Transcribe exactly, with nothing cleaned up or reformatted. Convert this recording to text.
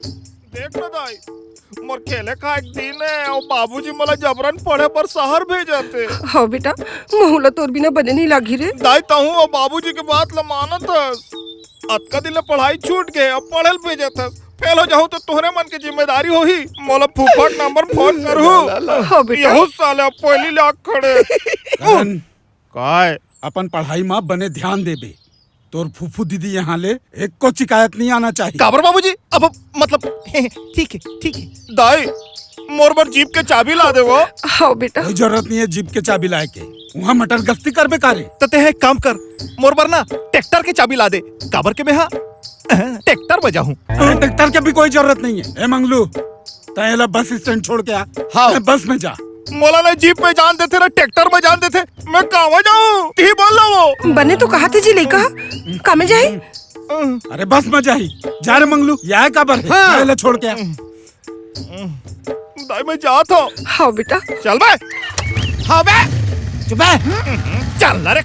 देख ना दाई, मोर खेले खाए के दिन हे अउ बाबूजी मोला जबरन पढ़े बर शहर भेजत हे। हव बेटा, महूं ला तोर बिना बने नइ लागही रे। दाई, तहूं अउ बाबूजी के बात ला मानत हस। अतका दिन ले पढ़ाई छूट गे, अब पढ़े ल भेजत हस। फेल हो जाहूं त तोहरे मन के जिम्मेदारी होही। मोला फूफा के नंबर फोन करहू। हव बेटा। यहू साले अब पहिली ले आ खड़े। करण, काय? अपन पढ़ाई म बने ध्यान देबे। तोर फूफू दीदी यहाँ ले एको शिकायत नइ आना चाहिए। काबर बाबूजी? अब मतलब, ठीक हे, ठीक हे। दाई, मोर बर जीप के चाबी ला दे वो। हव बेटा। कोई जरूरत नइ हे जीप के चाबी लाए के। उहाँ मटर गश्ती करबे का रे? त तें एक काम कर, मोर बर ना ट्रैक्टर के चाबी ला दे। काबर के मैं हा ट्रैक्टर बजाहूं। अरे, ट्रैक्टर के भी कोई जरूरत नइ हे। ए मंगलू, तैं एला बस स्टैंड छोड़ के आ। हाँ। तैं बस में जा। मोला ना जीप में जान देथे, ना ट्रैक्टर में जान देथे। मैं कामा जाहूं? तिही बोल ला वो। बने तो कहाथे जी लइका ह, कामे जाही? अरे बस में जाही। जा रे मंगलू, ये आय काबर हे? हाँ। जा एला छोड़ के आ। दाई, मैं जात हंव। हव बेटा। चल बे। हव बे। चुप बे। चल ना रे।